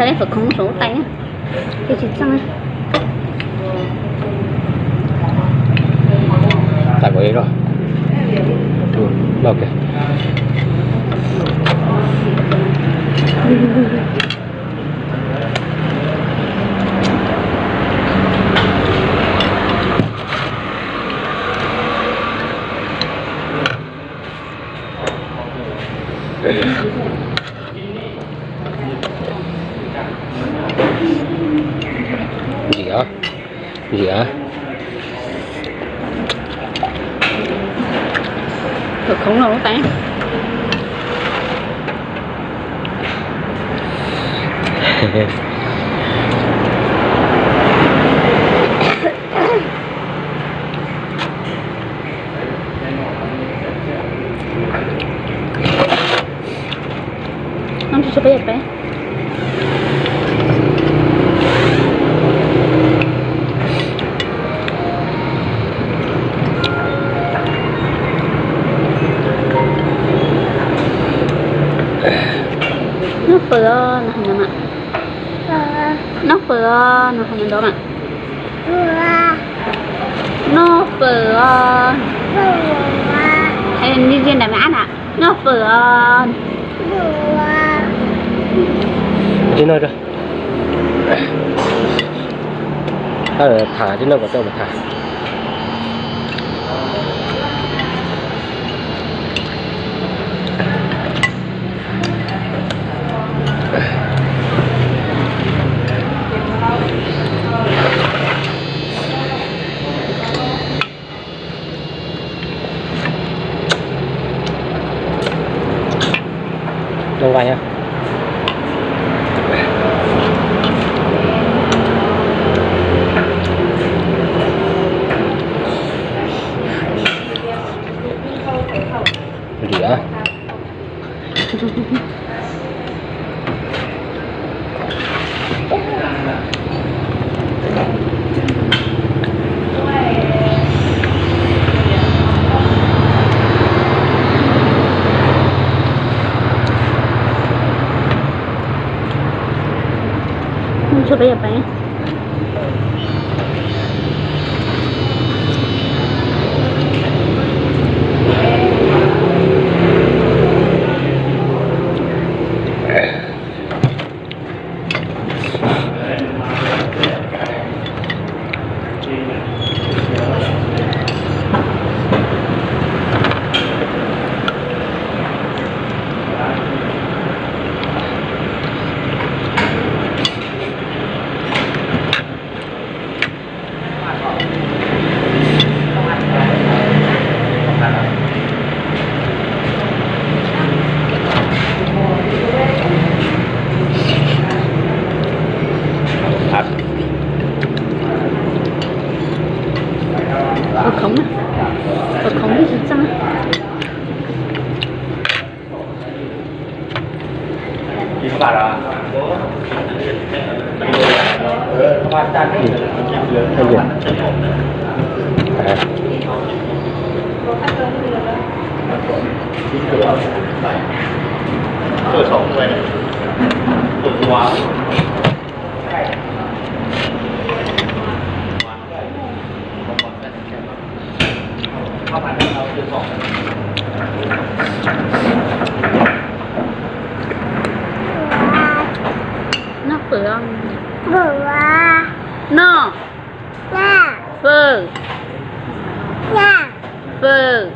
Phom khoov saum tais, tsis txeej. Tau kom li no. Ntsim, ntsim. Phom khoov los tais. Noj tsis tshua peb peb. Noj fawm os, noj fawm os, noj fawm os, noj fawm os. Noj fawm os. Noj fawm os. Tib no, tham tib no kom tau mas tham. Noj nqaij. Liam. Tsuas peb yog peb. Phom khoov, phom khoov tsis txeej. Noj fawm. Noj fawm. Fawm.